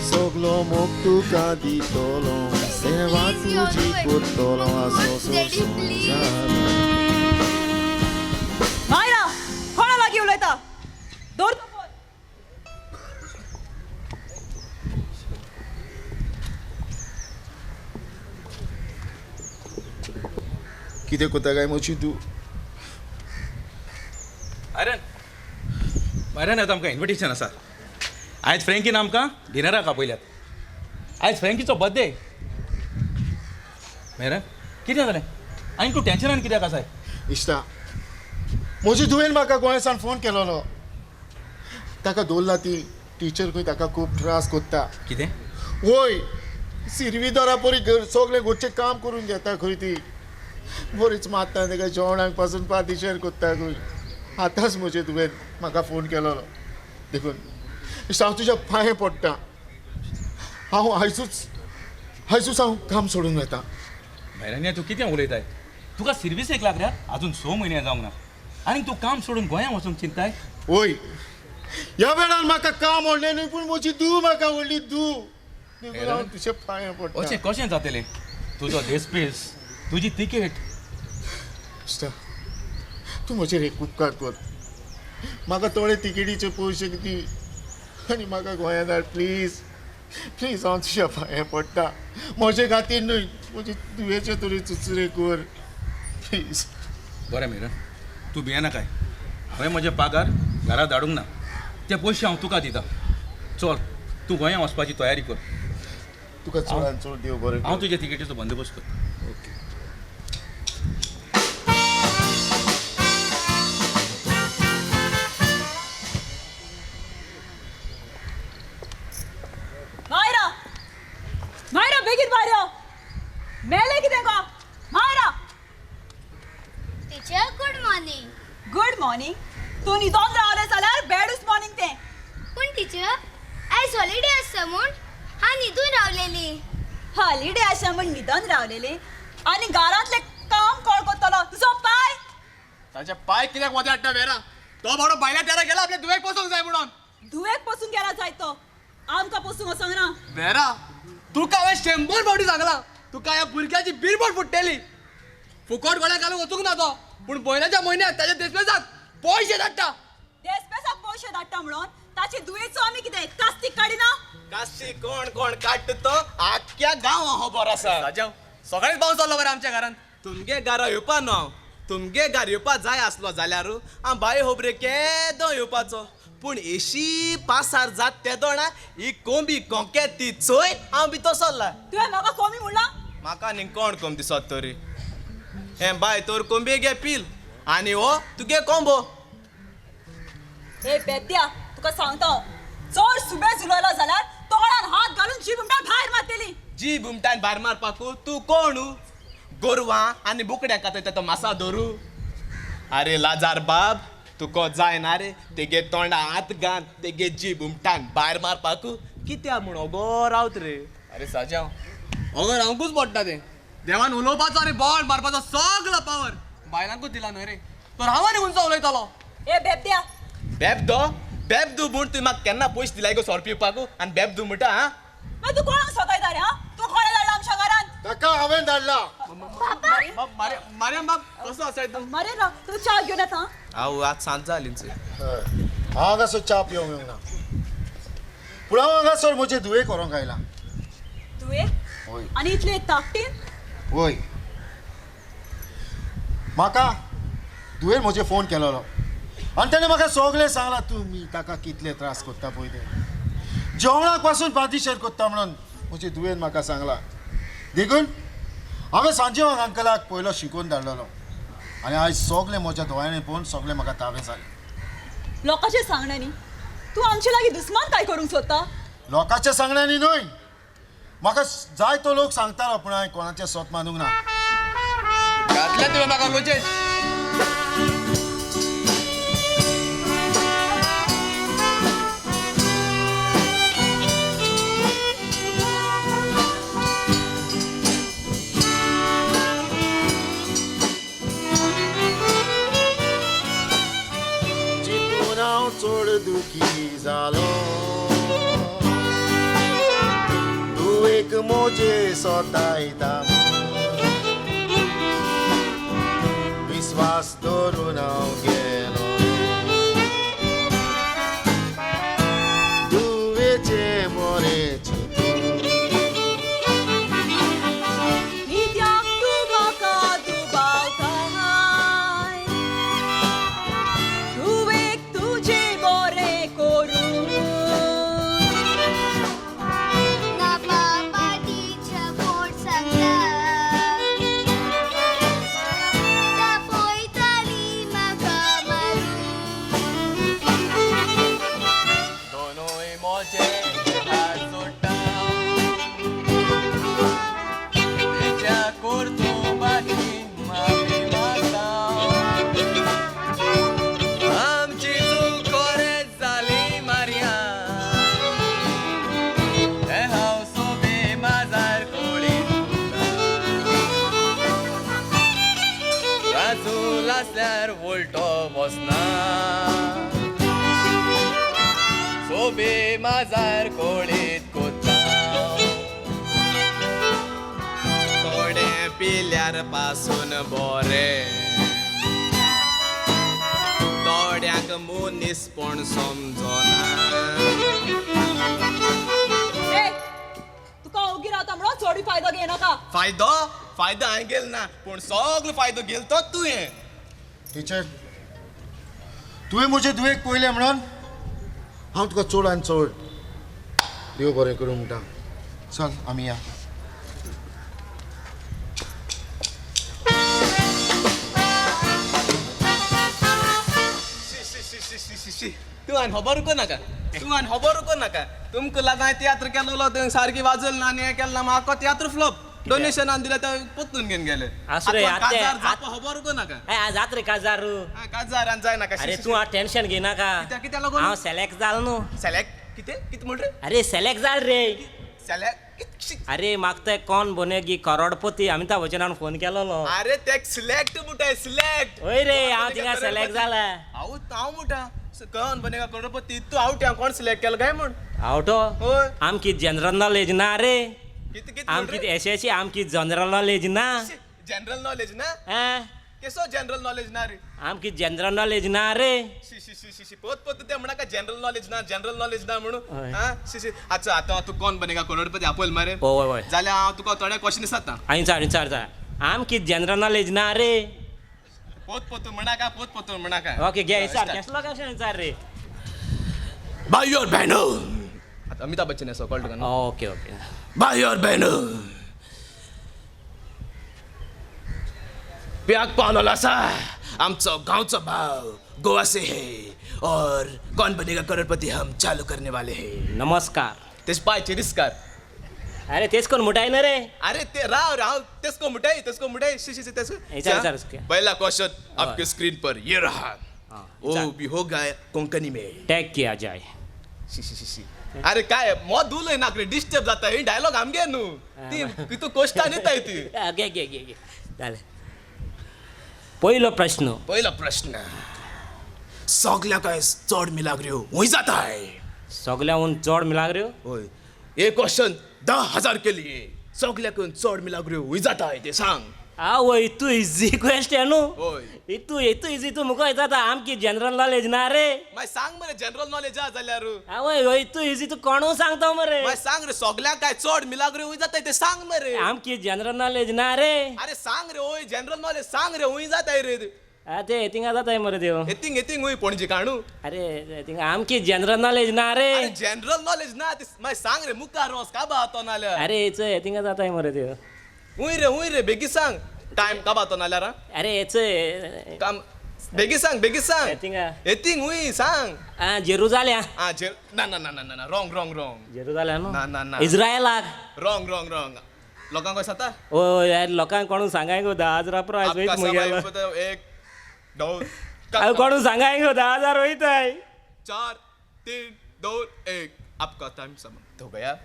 सगलो मोग तुका दितलो सेवा तुजी करतलो आसो सोर संवसार. मायरा, कोणा लागीं उलयता? दवर तो फोन. कितें कोता काय मोची तूं? आयरन आयरन, आतां आमकां इन्विटेशन आसा. आयज फ्रँकीन आमकां डिनराक आपयल्यात. आयज फ्रँकीचो बर्थडे. मेरन, कितें जालें आनी तूं टेन्शनान कित्याक आसाय? इश्टा, म्हजी धुवेन म्हाका गोंयसान फोन केलोलो. ताका दवरला ती टिचर खंय, ताका खूब त्रास कोत्ता. कितें? वय, सिरवीदोरा परी घर सगळें घरचें काम करून घेता खंय ती. बरीच मारता ताका, जेवणाक पासून पादिशेर कोत्ता खंय. आतांच म्हजे धुवेन म्हाका फोन केलोलो. देखून इश्टा, हांव तुज्या पांये पडटा. हांव आयजूच आयजूच हांव काम सोडून वता. मेरन, तूं कितें उलयताय? तुका सिर्विसेक लागल्यार अजून 6 म्हयने जावंक ना आनी तूं काम सोडून गोंया वचूंक चिंताय? वय, ह्या वेळार म्हाका काम व्हडलें न्हय, पूण म्हजी धूव म्हाका व्हडली धूव. देखून हांव तुजे पांये पडटा. अशें कशें जातलें? तुजो देसपेस, तुजी तिकेट. इश्टा, तूं म्हजेर एक उपकार कर. म्हाका थोडे तिकेटीचे पयशे दी आनी म्हाका गोंया धाड प्लीज प्लीज. हांव तुज्या पांये पडटा. म्हजे खातीर न्हय, म्हजे धुवेचे तरी चुचरे कर प्लीज. बरें मेरन, तूं भियेनाकाय. हांवें म्हजे पागार घरा धाडूंक ना, ते पयशे हांव तुका दितां. चल, तूं गोंया वचपाची तयारी कर. तुका चडान चड देव बरें हांव करूं. तुजे तिकेटीचो बंदोबस्त करता. ओके. मायरा, मायरा, बेगीन भायर यो. मेलें कितें गो Myra? Teacher, good morning. Good morning? तूं न्हिदोन रावलें जाल्यार बॅडूच मॉर्निंग तें. पूण टिचर, आयज हॉलिडे आसा म्हूण हांव न्हिदून रावलेली. हॉलिडे आसा म्हूण न्हिदोन रावलेली आनी घरांतलें काम कोण करतलो? तुजो पाय? ताच्या पाय कित्याक वते हाडटा वेरा? तो बाबडो भायल्या तेरा गेला आपल्या धुवेक पोसूंक जाय म्हणून. धुवेक पोसूंक गेला जाय तो, आमकां पोसूंक वचोंक ना. वेरा, तुका हांवें 100 फावटी सांगलां, तुका ह्या भुरग्याची बिरबट फुट्टेली. फुकट गळ्याक घालूंक वचूंक ना तो, पूण म्हयन्याच्या म्हयन्याक ताच्या देसपेसाक पयशे धाडटा. देसपेसाक पयशे धाडटा म्हणून ताची धुवेचो आमी कितें कास्तीक काडिना? कास्ती कोण कोण काडटा तो आख्ख्या गांवां खबर आसा. राजाव, सगळेच पावस जाल्लो बरें आमच्या घरान. तुमगे घरा येवपा न्हू हांव. तुमगे घर येवपा जाय आसलो जाल्यार हांव बाये होबरे केदो येवपाचो, पूण एशी पासार जात तेदोणा ही कोंबी कोंके ती चोय हांव भितर सरला. तुवें म्हाका कोमी म्हणलां? म्हाका न्ही कोण कोम दिसत तरी हें बाय तर कोंबये गे पील आनी हो तुगे कोंबो. हे बेद्या, तुका सांगता हांव, चड सुबेज उलयलो जाल्यार तोंडान हात घालून जीब उमटान भायर मारतली. जी बुमटान भायर मारपाकू तूं कोण? गोरवां आनी बोकड्यां खाताय तो मासा धरू? अरे लाजार बाब, तुका जायना रे तेगे तोंडा हात घान तेगे जीब उमटान भायर मारपाकू? कित्या म्हूण ओगो रावत रे? अरे साजाव, अगो रावंकूच पडटा तें. देवान उलोवपाचो आनी बोवाळ मारपाचो सगलो पावर बायलांकूच दिला न्हय रे, तर हांव आनी खंयचो उलयतलो? हे बेबद्या. बेबदो बेबदू म्हूण तुवें म्हाका केन्ना पयशे दिलाय गो सोरो पिवपाकू? आनी बेबदू म्हणटा आं? मागीर तूं कोणाक सतायता रे? आं, तूं कोणें धाडला आमच्या घरांत? ताका हांवें धाडला. मारियम बाब, कसो आसाय तूं? मरे राव, तूं च्या घेवन येता. हांव आज सांज जाली. हय, हांव हांगासर च्या पिवंक येवंक ना, पूण हांव हांगासर म्हजे धुवेक व्हरूंक आयला. तुवें? वय. आनी इतले ताकटीन? वय, म्हाका धुवेन म्हजे फोन केलोलो आनी तेणें म्हाका सगळें सांगलां तुमी ताका कितले त्रास करता पळय ते, जेवणाक पासून पादिशेर करता म्हणून म्हजे धुवेन म्हाका सांगलां. देखून हांवें सांजेवांग अंकलाक पयलो शिकोवन धाडलेलो आनी आयज सगळें म्हज्या दोळ्यांनी पळोवन सगळें म्हाका तावें जालें. लोकांचे सांगण्यांनी तूं आमचे लागीं दुस्मान काय करूंक सोदता? लोकांच्या सांगण्यांनी न्हय, म्हाका जाय तो लोक सांगतालो, पूण हांवें कोणाचें सोत मानूंक ना. घातल्या तुवें म्हाका लोचेत. चिंतून हांव चड दुखी जालो, तूं एक मोजे सोतायता, विस्वास धरून हांव गेलो, तुवेचें बरें चिंतून. कित्याक तूं म्हाका दुबावताय? तूं एक तुजें बरें करून. ना पापा टीचर बोर्ड सांगता, तापयताली म्हाका मारून. दोनूय मोजे हात जोडटा, तेच्या कोर्तुबाची माफी मागता. आमची चूक खरेंच जाली मारया, हे हांव सोबे माजार कोळी. राजूल आसल्यार वोल्टो बसना, सोबे माजार कोळीत कोता. थोडे पिल्यार पासून बरें, थोड्यांक मनीसपण समजना. ए, तुका ओगी रावता म्हणून चड फायदो घेयनाका. फायदो फायदो हांवें गेल ना, पूण सगलो फायदो घेल तो तुवें. टिचर, तुवें म्हजे धुवेक पळयलें म्हणून हांव तुका चड आनी चड देव बरें करूं म्हणटा. चल आमी या. शी शी शी शी शी शी शी, तूं आनी खबर कर नाका, तूं आनी खबर कर नाका. तुमकां लागून हांवें तियात्र केलोलो, तुवें सारकी वाजयल ना आनी हें केलें ना, म्हाका तियात्र फ्लॉप. डोनेशन आनी दिलें तें पोत्तून घेवन गेले. आसूं रे, आतां आते- काजार जावपा खबर कर नाका. ए, जात रे काजार. आं, काजार आनी जायनाका. अरे तूं आतां टेन्शन घेयनाका. कित्याक कित्याक लागून? हांव सेलेक्ट जालो न्हू. सेलेक्ट कितें कितें म्हण रे? अरे सेलेक्ट जाल रे. सेलेक्ट? अरे म्हाका ते कोण बनेगी करोडपती अमिताभ बच्चनान फोन केलोलो. अरे ते सिलेक्ट मुटाय, सिलेक्ट. हय रे, हांव थिंगा सेलेक्ट जाला. हांव हांव मुटा कोण बनेगा करोडपती, तूं आवट कोण सिलेक्ट केलो काय म्हूण? आवटो. हय. आमकी जनरल नॉलेज ना रे. कितें कितें? आमकी एस आमकी जनरल नॉलेज ना. जनरल नॉलेज ना? आं? केसो जनरल नॉलेज ना रे? आमकी जनरल नॉलेज ना रे. शी शी शी शी शी, पोत पोत ते म्हणा जनरल नॉलेज ना, जनरल नॉलेज ना म्हणून. हय. हा, शी शी. अच्छा, आतां तूं कोण बनेगा करोडपती आपयल मरे. हय हय. जाल्यार हांव तुका थोडे क्वेश्चन विचारता. आनी चार चार चार, आमकी जनरल नॉलेज ना रे. पोत पोतून म्हणाका, पोत पोतून म्हणाका. ओके, घे विचार, केसलो क्वेश्चन विचार रे. भाई और बहनों, आता अमिताभ बच्चन असो कळ्ळें तुका न्हू? Okay okay. भाई और बहनों, प्याक पावलोलो आसा आमचो गांवचो भाव, गोवा से है और कौन बनेगा करोड़पति हम चालू करने वाले हैं. नमस्कार. तेज पायचे रिस्कार. अरे तेच कोण मुठाय ना रे. अरे ते राव राव, तेसको मुठाई, तेसको मुठाई. शी शी शी, तेसको. विचार, विचार उसके. पहला क्वेश्चन आपके स्क्रीन पर ये रहा. हाँ, वो भी होगा कोंकणी में. टॅग किया जाय. शी शी शी शी, अरे काय मोद उलय नाक रे, डिस्टर्ब जाता. ही डायलॉग आमगे न्हू, ती तूं कोश्टान येताय ती. घे घे घे घे, जालें, पहिलो प्रश्न. पहिला प्रश्न, सगल्या काय चड मिलाग्र्यो हुंय जाताय? सगळ्याहून चड मिलाग्र्यो? होय, हे क्वेश्चन 10,000 के लिए. सगल्याकून चड मिलाग्र्यो हुंय जाताय ते सांग. आवय, तूं इजी क्वेश्चन न्हू. होय. इतू इतू इजी तूं मुखार जाता, आमकी जनरल नॉलेज ना रे. मागीर सांग मरे, जनरल नॉलेज आहा जाल्यार. आवय, हय, इतू इजी तूं कोणू सांगता मरे. मागीर सांग रे, सगल्याक काय चड मिलाग्र्यो हुंय जाताय ते सांग मरे. आमकी जनरल नॉलेज ना रे. अरे सांग रे, ओय जनरल नॉलेज सांग रे, हुंय जाताय रे? आ, ते थिंगा जाताय मरे त्यो. येतींग येतींग हुंय, पणजी काणू? अरे थिंगा आमकी जनरल नॉलेज ना रे. अरे जनरल नॉलेज ना ते मागीर सांग रे, मुखार वच काबा तो नाल्यार. अरे चोय, थिंगा जाताय मरे त्यो. हुंय रे, हुंय रे, बेगीन सांग, टायम काबा तो नाल्यार. अरे चोय. काम बेगीन सांग, बेगीन सांग. येथिंगा. येथिंग हुंय सांग. आ जेरुजाल्या. आ जे ना ना ना ना ना रॉंग रॉंग रॉंग. जेरुजाल्या न्हू? ना, ना, ना. इस्रायलाक. Wrong wrong wrong. लोकांक कशें जाता? ओ यार लोकांक कोणून सांगाय गो 10,000 प्रायस आपका वयत समय मुगेलो. एक दोन हांव कोणून सांगाय गो 10,000 वयताय. 4 3 2 1. आपका टाइम समाप्त हो गया.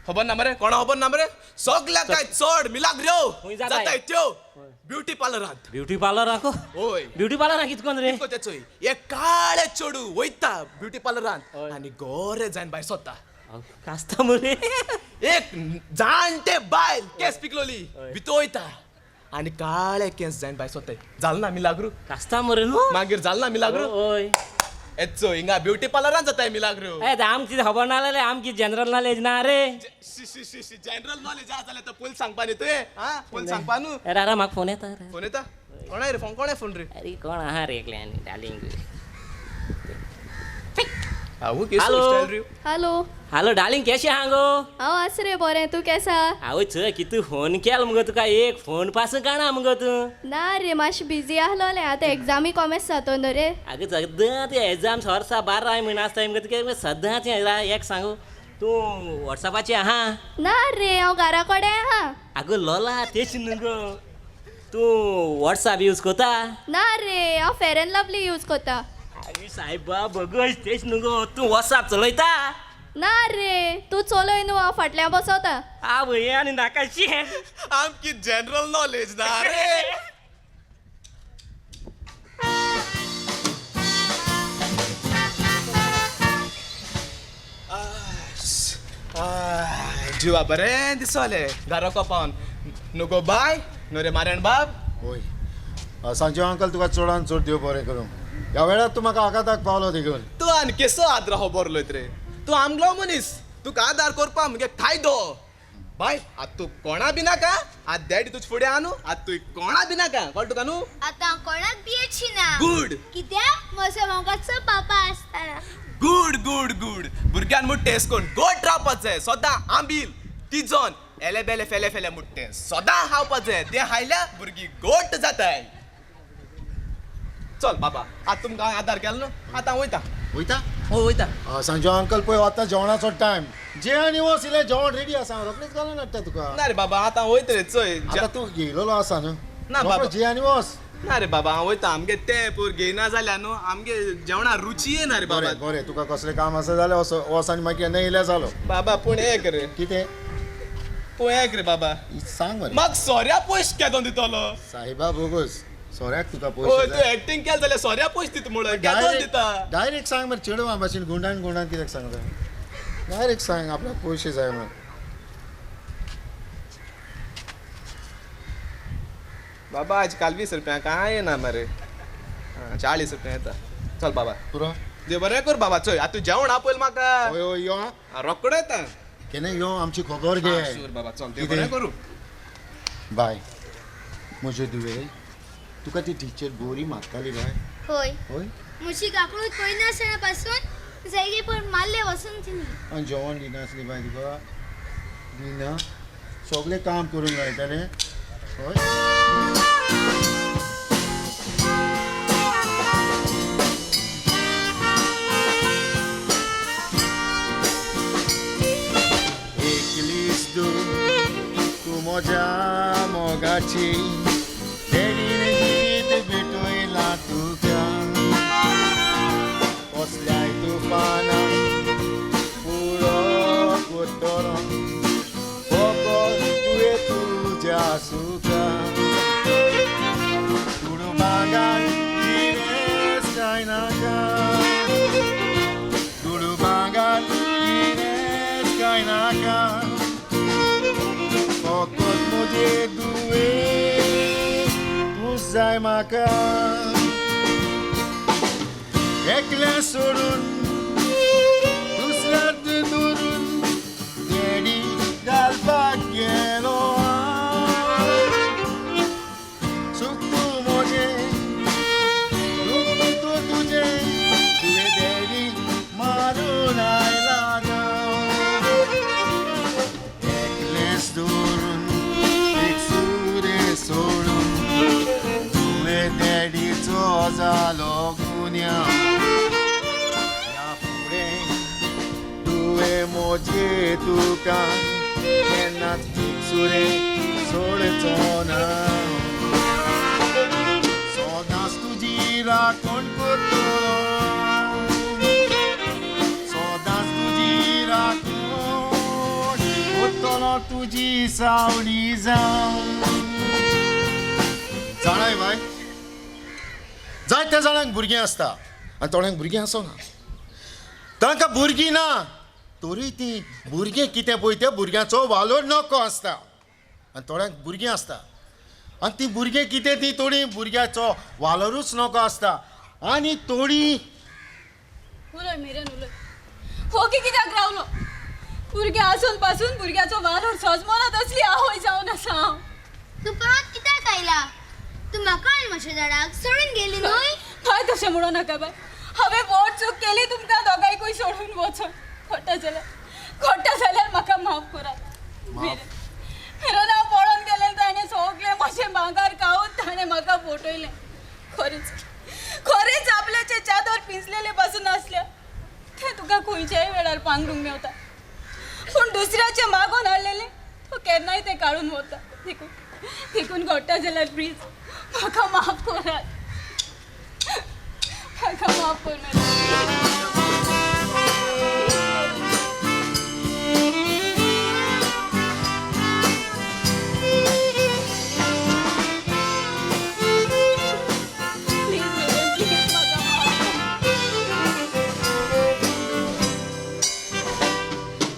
खबर ना मरे, कोणा खबर ना मरे? सगळ्या काय चड मिलाग्रो खंय जाताय? जाताय त्यो ब्युटी पार्लरांत. ब्युटी पार्लराक? होय. ब्युटी पार्लराक कित कोन रे? कितको तेचोय एक काळे चेडू वयता ब्युटी पार्लरांत हय. आनी गोरे जायन बाय सोदता. कास्ता मरे. एक जाणटे बायल केस पिकलोली हय. भितर वयता आनी काळे केस जायन बाय सोदताय. जाल ना मिलाग्रू? कास्ता मरे न्हू? मागीर जाल ना मिलाग्रू? हय. येचो हिंगा ब्युटी पार्लरांत जाताय मिलाग्रू. ए आमकां कितें खबर ना जाल्यार आमची जनरल नॉलेज ना रे. शी शी शी जनरल नॉलेज आसा जाल्यार तो पयलीं सांगपा न्ही तुवें. आं पयलीं सांगपा न्हू. अरे अरे म्हाका फोन येता रे. फोन येता? कोणाय रे फोन? कोणाय फोन रे? अरे कोण आहा रे एकल्यान डार्लिंग. हांव केसो हॅलो. स्टायल रे? हॅलो. हॅलो डार्लिंग, केशें आहा गो? हांव आसा रे बरें, तूं केसा? हांव चय कितू फोन केलो मुगो तुका, एक फोन पासून काणा मुगो तूं. ना रे मातशें बिजी आहलोलें, आतां एग्जामी कॉमेस जातो न्हू रे. आगो सद्दां ते एग्जाम वर्सा 12 म्हयने आसता मुगो तुका सद्दांच एक सांगू तूं वॉट्सॅपाचेर आहा? ना रे हांव घरा कडेन आहा. आगो लोला तेच न्हू गो, तूं वॉट्सॅप यूज कोता? ना रे हांव फेर एंड लवली यूज कोता. आगे सायबा बगश तेच न्हू गो, तूं वॉट्सॅप चलयता? ना रे तूं चलय न्हू, हांव फाटल्यान बसोता. आवय आनी नाका शी. आमकी जनरल नॉलेज ना रे. जिवा बरें दिसोलें घरा कोपावन न्हू गो बाय न्हू रे मारण बाब. होय सांजो अंकल, तुका चडान चड देव बरें करूं. ह्या वेळार तूं म्हाका आघाताक पावलो देखून. तूं आनी केसो आदरा खबर उलयत रे? तूं आमगेलो मनीस, तुका आदार करपा मुगे फायदो. बाय आतां तूं कोणा बी नाका, आतां डॅडी तुज फुडें आहा न्हू, आतां तूं कोणा बी नाका, कळ्ळें तुका न्हू? आतां हांव कोणाक भियेची ना. गूड. कित्याक म्हजो मोगाचो पापा आसतना. Good good good. भुरग्यान मुट्टे कोण गोड रावपाक जाय सदां. आंबील तिजोन एले बेले फेले फेले मुट्टे सदां खावपाक जाय. तें खायल्या भुरगीं गोट जाताय. चल बाबा आतां तुमकां हांवें आदार केलो न्हू, आतां हांव वयता. वयता? हय वयता. सांजो अंकल पळय आतां जेवणाचो टायम, जे आनी वच इल्लें जेवण रेडी आसा, हांव रोखडेंच घालून हाडटा तुका. ना रे बाबा आतां वयता रे. चोय आतां तूं येयलेलो आसा न्हू. ना बाबा. जे आनी वच. ना रे बाबा हांव वयता. आमगे तें पोर घेयना जाल्यार न्हू आमगे जेवणा रुची येना रे बाबा. बरें बरें, तुका कसलें काम आसा जाल्यार वच वच आनी मागीर केन्ना येयल्यार जालो. बाबा पूण एक रे. कितें? पूण एक रे बाबा, सांग मरे. म्हाका सोऱ्या पयशे केदो दितलो? साहेबा बोगस, सोऱ्याक तुका हय पयशे तूं एक्टींग केल जाल्यार सोऱ्या पयशे दिता म्हणून केदो दिता? डायरेक्ट सांग मरे, चेडवा भाशेन गुंडान गुंडान कित्याक सांगता? डायरेक्ट सांग आपल्याक पयशे जाय म्हणून. बाबा आज काल 20 रुपया कांय येना मरे. 40 रुपया येता. चल बाबा पुरो देव बरें कर बाबा. चोय आतां तूं जेवण आपयल म्हाका. हय हय यो आं. रोकडो येता. केन्ना यो, आमची खबर घे. शुअर बाबा, चल देव बरें करूं. बाय म्हजे दुवे, तुका ती टिचर बोरी मारताली बाय? हय. हय? म्हजी काकूट पळयनासतना पासून जायगे पण मारले वचून तिणी. आनी जेवण दिनासली बाय तुका? दिना? सगळें काम करूंक मेळटलें? हय? एकलीच तूं म्हज्या मोगाची, डॅडीन जिवीत भेटयलां तुका. कसल्याय तुफानाक पुरो कोत्तलो, फकत तुवें तुज्या सुखा. दुडू भांगर गिरेस्त काय नाका, दुडू भांगर गिरेस्त काय नाका, फकत म्हजे दुवे तूं जाय म्हाका. एकलें सोडून दुसऱ्याक धरून डॅडी घालपाक गेलो. सूख तूं म्हजें, दूख तूं तुजें, तुवें डॅडी मारून आयला ना. एकलेंच दवरून एक सुरें सोडून तुवें डॅडी मोगेचो जालो गुन्यांव. ह्या फुडें तुवें मोजे तुका केन्नाच सुरें सोडचो ना. सदांच तुजी राखण करतलो, सदांच तुजी राखण करतलो, तुजी सावळी जावन. जाणाय बाय, जायत्या जाणांक भुरगीं आसता आनी थोड्यांक भुरगीं आसना. तांकां भुरगीं ना तरी तीं भुरगीं कितें पळय त्या भुरग्यांचो वालोर नको आसता. आनी थोड्यांक भुरगीं आसता आनी तीं भुरगीं कितें तीं थोडीं भुरग्याचो वालोरूच नको आसता. आनी थोडीं उलय मेरेन उलय, होगी कित्याक रावलो? भुरगें आसून पासून भुरग्याचो वालोर सोजमनात असली आवय जावन आसा हांव. तूं परत कित्याक आयला? तूं म्हाका आनी म्हज्या झाडाक सोडून गेली न्हय? बाय तशें म्हणू नाका बाय, हांवें व्हड चूक केली तुमकां दोगांयकूय सोडून वचून. खोटा जाल्यार, खोटा जाल्यार म्हाका माफ करात. मेरेन हांव पळोवन गेलें ताणें सगळें म्हजें भांगर खावन ताणें म्हाका फटयलें. खरेंच खरेंच आपल्याचे चादर पिंजलेले पासून आसल्या तें तुका खंयच्याय वेळार पांगरूंक मेवता, पूण दुसऱ्याचें मागून हाडलेलें तो केन्नाय तें काडून वता. देखून देखून घडटा जाल्यार प्लीज म्हाका माफ करात, म्हाका माफ कर मेरेन. प्लीज मेरेन, प्लीज म्हाका माफ कर.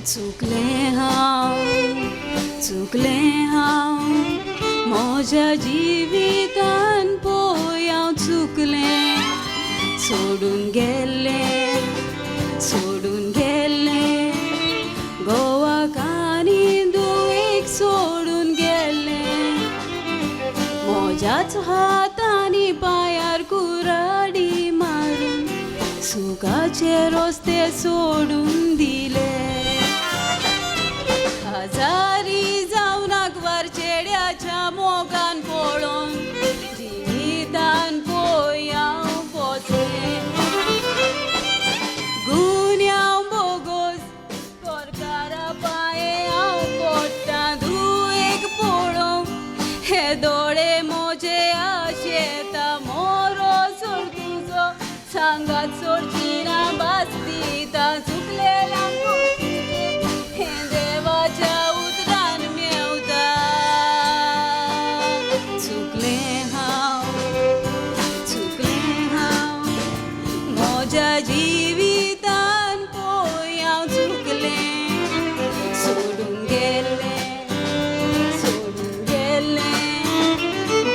चुकलें हांव, चुकलें हांव म्हज्या जिवितान, पळय हांव चुकलें. सोडून गेल्लें, सोडून गेल्लें गोवाक आनी धुवेक सोडून गेल्लें. म्हज्याच हातांनी पांयार कुराडी मारून सुखाचे रस्ते सोडून दिले. हजारी जावन आंकवार चेड्याच्या मोगान पळोवन जिवितान पळय हांव पोचलें. गुन्यांव बोगोस सरकारा पांये हांव पडटा धुवेक पळोवंक, हे दोळे म्हजे आशेता मोरो सोड तुजो सांगात सोडची ना भास दिता. चुकलेल्यांक हे देवाच्या उतरान मेवता. चुकलें हांव, चुकलें हांव म्हज्या जिवितान, पळय हांव चुकलें. सोडून गेल्लें, सोडून गेल्लें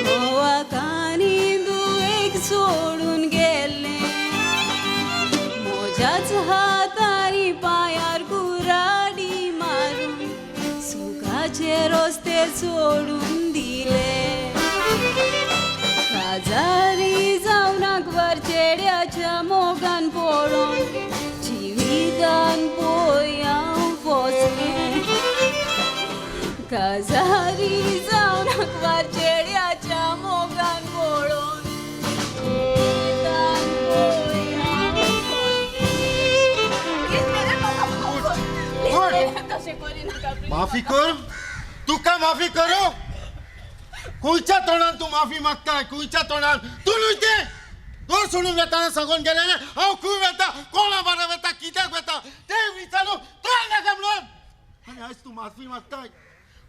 गोवाक आनी धुवेक सोडून गेल्लें. म्हज्याच हातांनी पांयार कुराडी मारून सुखाचे रस्ते सोडून दिले. काजारी जावन आंकवार चेड्याच्या मोगान पळोवन जिवितान पळय हांव पोचलें. काजारी जावन आंकवार चेड्याच्या मोगान पळोवन जिवितान पळय हांव पोचलें. प्लीज मेरेन म्हाका माफ कर. प्लीज मेरेन तशें करिनाका, प्लीज. माफी कर? तुका माफी करूं? खंयच्या तोंडान तूं माफी मागताय? खंयच्या तोंडान? तूं न्हय तें घर सोडून वेताना सांगून गेलें हांव खंय वेता, कोणा बारा वेता, कित्याक वेता तें विचारूं तोंड नाका म्हणून. आनी आयज तूं माफी मागताय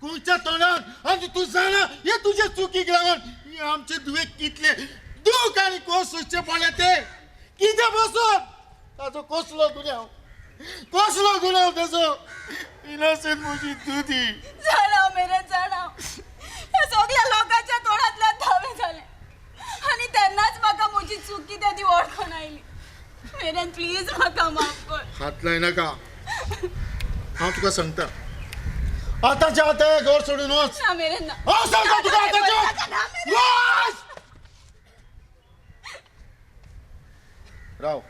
खंयच्या तोंडान? आनी तूं जाणा हे तुजे चुकीक लागून हे आमचे धुवेक कितले दूख आनी खोस सोंसचें पडलें तें कितें बसून? ताचो कसलो गुन्यांव, कसलो गुन्यांव ताचो? इनोसंट म्हजी दुदी. जाणा मेरेन जाणा, ह्या सगळ्या लोकांच्या तोंडांतल्यान धावे जालें आनी तेन्नाच म्हाका म्हजी चूक कितें ती वळखून आयली. मेरेन प्लीज म्हाका माफ कर. हात लायनाका, हांव तुका सांगता, आतांच्या आतां हें घर सोडून वच. ना मेरेन ना. हांव सांगता तुका आतांच्या वच. राव,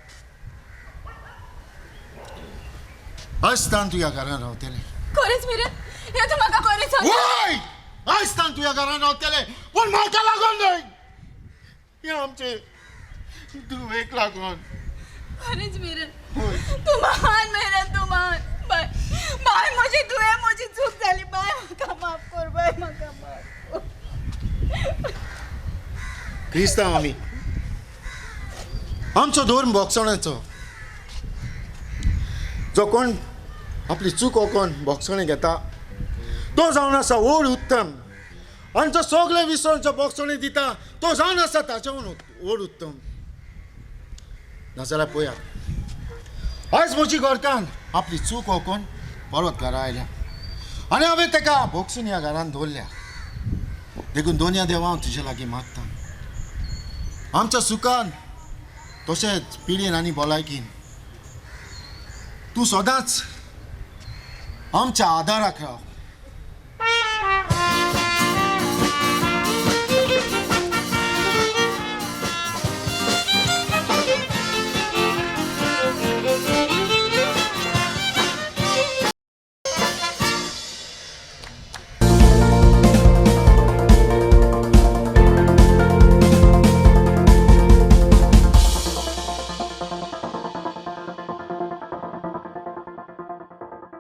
आयज तान तुज्या घरान रावतलें. खरेंच मेरेन, हें तूं म्हाका खरें सांग. वय, आयज तान तुज्या घरान रावतलें, पूण म्हाका लागून न्हय. हे आमचे धुवेक लागून. खरेंच मिरन, तूं महान मेरन, तूं महान. बाय बाय, म्हजी तुवें म्हजी चूक जाली बाय, म्हाका माफ कर बाय, म्हाका माफ कर. क्रिस्तांव आमी, आमचो धर्म भोगसण्याचो. जो कोण आपली चूक कोण भोगसणें घेता तो जावन आसा व्हड उत्तम, आनी जो सगळें विसरून जो भोगसणें दिता तो जावन आसा ताच्याहून व्हड उत्तम. नाजाल्यार पळयात, आयज म्हजी घरकान्न आपली चूक वळखून परत घरा आयल्या आनी हांवें ताका भोगसून ह्या घरान दवरल्या. देखून दोनया देवा हांव तुजे लागीं मागता, आमच्या सुखान तशेंच पिडेन आनी भलायकीन तूं सदांच आमच्या आदाराक राव.